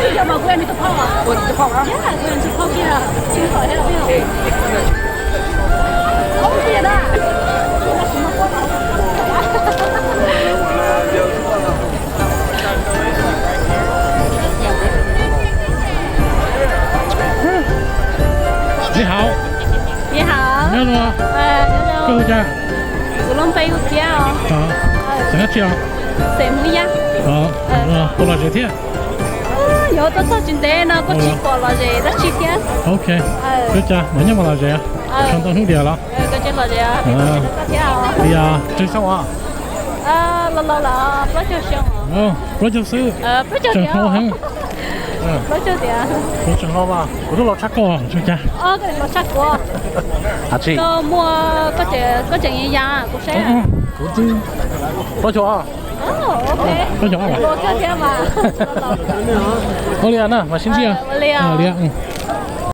Ua mas kuv ua nws tus phauj. Ua nws tus phauj na. Yeah, kuv ua nws tus phauj kiag. Tsis tau thiab. Ua kiag da. Ni hao. Ni hao. Nyob zoo. Koj hu cas? Kuv lub npe hu Kiab os. Xeem dab tsi os? Xeem Hmoob Yaj. Puas lom zem thiab? Yuav tuaj txog tsis ntev no kuj tsis pom lom zem dab tsi thiab. Ok. Koj cas mas nyob mas lom zem, tau ntau hnub diam los? Li os, tsawg xyoo os? Plaub caug xwb. Tseem hluas heev. Kuv tseem hluas mas kuv twb los tshaj koj, tsawg cas. Ab tsi, koj tseem ya kuv seb. Kuv twb plaub caug os. Plaub caug os. Ua li na, mas sib ntsib os. Li os.